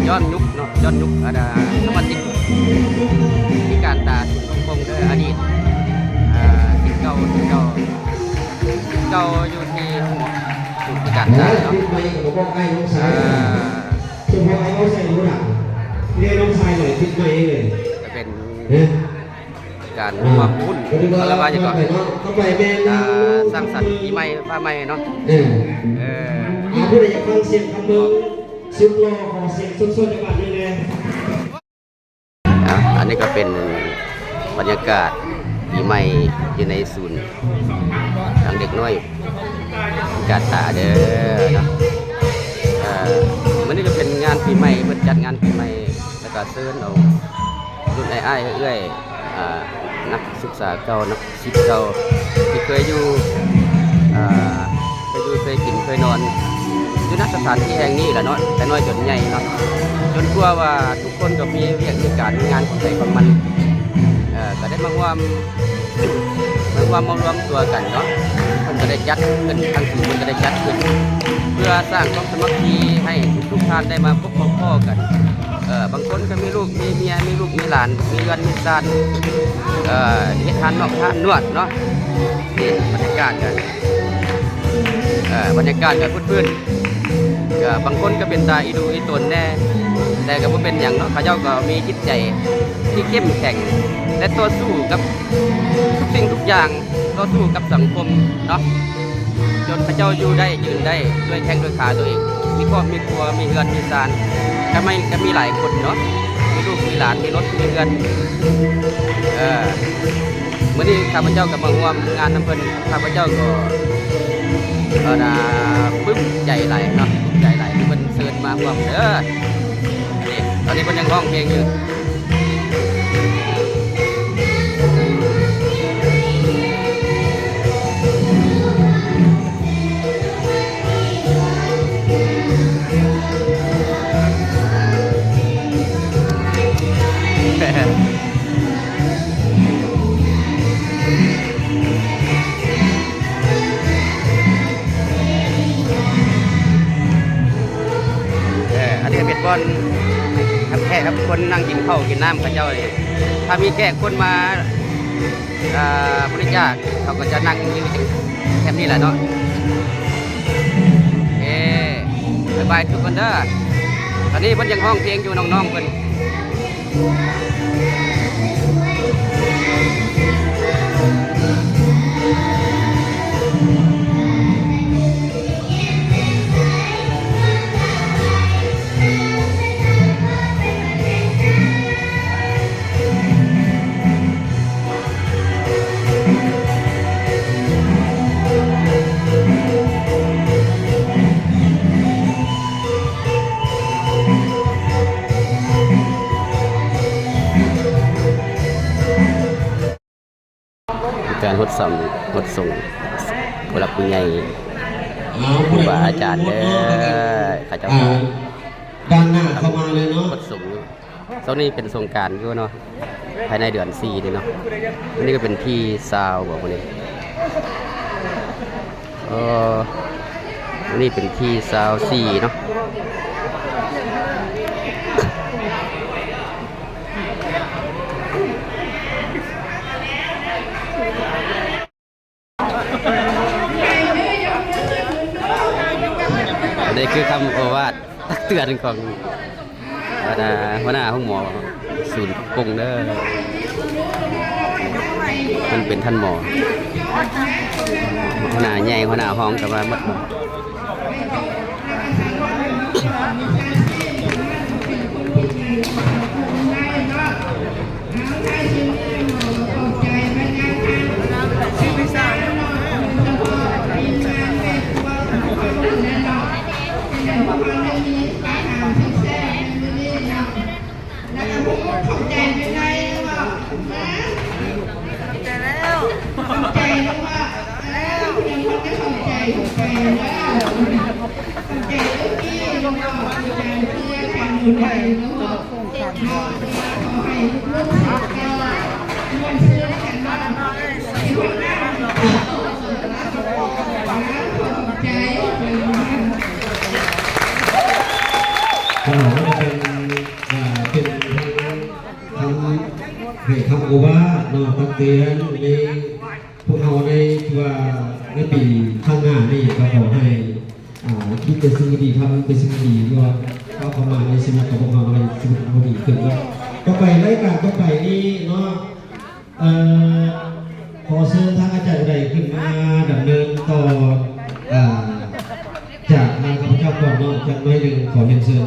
ຍ້ອນຍຸກເນາະ ຍ້ອນຍຸກ ອັນ ສະມາຊິກພິການຕາສູນຄົງເດີ ອະດີດ ອາ ສິດເກົ່າ ສິດເກົ່າ ສິດເກົ່າຢູ່ທີ່ໂຮງໝໍສູນພິການຕາເນາະ ຕິດໄມກະບອກອ້າຍນ້ອງຊາຍ ເອີ ສະເພາະອ້າຍນ້ອງຊາຍບໍ່ດັງ ເອີ້ຍນ້ອງຊາຍໜ້ອຍຕິດໄມເລີຍ ກະເປັນ ການຮ່ວມບຸນ ເຂົາເອີ້ນວ່າຫຍັງເກາະ ອ່າ ສ້າງສັນປີໃໝ່ຟ້າໃໝ່ເນາະ ເອີ ເອີ ອ່າ ຜູ້ໃດຢາກຟັງສຽງຄຳເມືອງສຸດຫຼໍ່ ຂໍສຽງສົດໆຈັກບາດໜຶ່ງແດ່. ອ່າ ອັນນີ້ກະເປັນບັນຍາກາດປີໃໝ່ຢູ່ໃນສູນ ທາງເດັກນ້ອຍພິການຕາເດີເນາະ ເອີ ມື້ນີ້ກະເປັນງານປີໃໝ່ ເພິ່ນຈັດງານປີໃໝ່ ລະກະເຊີນເອົາລຸ້ນອ້າຍໆ ເອື້ອຍໆ ອ່າ ນັກສຶກສາເກົ່າ ນັກສິດເກົ່າ ທີ່ເຄີຍຢູ່ ອ່າ ເຄີຍຢູ່ ເຄີຍກິນ ເຄີຍນອນຢູ່ ນະ ສະຖານທີ່ແຫ່ງນີ້ແຫຼະເນາະ ແຕ່ນ້ອຍຈົນໃຫຍ່ເນາະ ຈົນກວ່າວ່າທຸກຄົນກະມີວຽກມີການ ມີງານຂອງໃຜຂອງມັນ ເອີ ກະໄດ້ມາຮ່ວມ ມາຮ່ວມ ມາລວມຕົວກັນເນາະ ເພິ່ນກະໄດ້ຈັດຂຶ້ນ ທາງສູນເພິ່ນກະໄດ້ຈັດຂຶ້ນ ເພື່ອສ້າງຄວາມສາມັກຄີໃຫ້ທຸກໆທ່ານໄດ້ມາພົບມາພໍ້ກັນ ເອີ ບາງຄົນກະມີລູກມີເມຍ ມີລູກມີຫຼານ ມີເຮືອນມີຊານ ເອີ ເຮັດຮ້ານນອກຮ້ານນວດເນາະ ນີ້ບັນຍາກາດກະ ເອີ ບັນຍາກາດກະຄຶກຄື້ນ ກະບາງຄົນກະເປັນຕາອີດູອີຕົນແດ່ ແຕ່ກະບໍ່ເປັນຫຍັງເນາະ ເຂົາເຈົ້າກະມີຈິດໃຈທີ່ເຂັ້ມແຂງ ແລະ ຕໍ່ສູ້ກັບທຸກສິ່ງທຸກຢ່າງ ຕໍ່ສູ້ກັບສັງຄົມເນາະ ຈົນເຂົາເຈົ້າຢູ່ໄດ້ ຢືນໄດ້ດ້ວຍແຂ້ງດ້ວຍຂາໂຕເອງ ມີຄອບມີຄົວ ມີເຮືອນມີຊານ ກະມີ ກະມີຫຼາຍຄົນເນາະ ມີລູກມີຫຼານ ມີລົດມີເຮືອນ ເອີ ມື້ນີ້ຂ້າພະເຈົ້າກະມາຮ່ວມງານນຳເພິ່ນ ຂ້າພະເຈົ້າກະ ເອີ ປຶ້ມໃຈຫຼາຍເນາະ ປຶ້ມໃຈຫຼາຍທີ່ເພິ່ນເຊີນມາຮ່ວມເດີ ນີ້ ຕອນນີ້ເພິ່ນຍັງຮ້ອງເພງຢູ່. ເອີ ອັນນີ້ກະເປັນບ່ອນຮັບແຂກຮັບຄົນນັ່ງກິນເຂົ້າກິນນ້ຳເຂົາເຈົ້ານີ້ ຖ້າມີແຂກຄົນມາ ອ່າ ບໍລິຈາກ ເຂົາກະຈະນັ່ງຢູ່ແຖບນີ້ແຫຼະເນາະ ເອີ ບາຍບາຍທຸກຄົນເດີ ຕອນນີ້ເພິ່ນຍັງຮ້ອງເພງຢູ່ ນ້ອງໆເພິ່ນ. ການຫົດສຳ ຫົດສົງ ຜູ້ຫຼັກຜູ້ໃຫຍ່ ອ່າ ຄູບາອາຈານເດີ ເຂົາເຈົ້າ ອ່າ ດ້ານໜ້າເຂົ້າມາເລີຍເນາະ ຫົດສົງຢູ່ ຊ່ວງນີ້ເປັນສົງການຢູ່ເນາະ ພາຍໃນເດືອນສີ່ນີ້ເນາະ ມື້ນີ້ກະເປັນທີຊາວບໍ ມື້ນີ້ ເອີ ມື້ນີ້ເປັນທີຊາວສີ່ເນາະ ອັນນີ້ຄືຄຳໂອວາດຕັກເຕືອນຂອງ ອ່າ ຫົວໜ້າໂຮງໝໍສູນກົງເດີ ເພິ່ນເປັນທ່ານໝໍ ຫົວໜ້າໃຫຍ່ ຫົວໜ້າຮອງກະມາໝົດ. ເຮົາກໍເປັນ ອ່າ ເປັນທັງ ທັງໃຫ້ຄຳໂອວາດເນາະ ຕັກເຕືອນໃນພວກເຮົາໃນ ທີ່ວ່າໃນປີຂ້າງໜ້ານີ້ ກໍຂໍໃຫ້ ອ່າ ຄິດແຕ່ສິ່ງດີ ທຳແຕ່ສິ່ງດີ ເພື່ອກ້າວເຂົ້າມາໃນຊີວິດຂອງພວກເຮົາ ໃນຊີວິດເຮົາດີຂຶ້ນເນາະ. ຕໍ່ໄປ ລາຍການຕໍ່ໄປນີ້ເນາະ ເອີ ຂໍເຊີນທາງອາຈານຜູ້ໃດຂຶ້ນມາດຳເນີນຕໍ່ ເອີ ຈາກທາງຂ້າພະເຈົ້າກ່ອນເນາະ ຈັກໜ້ອຍໜຶ່ງ ຂໍຮຽນເຊີນ.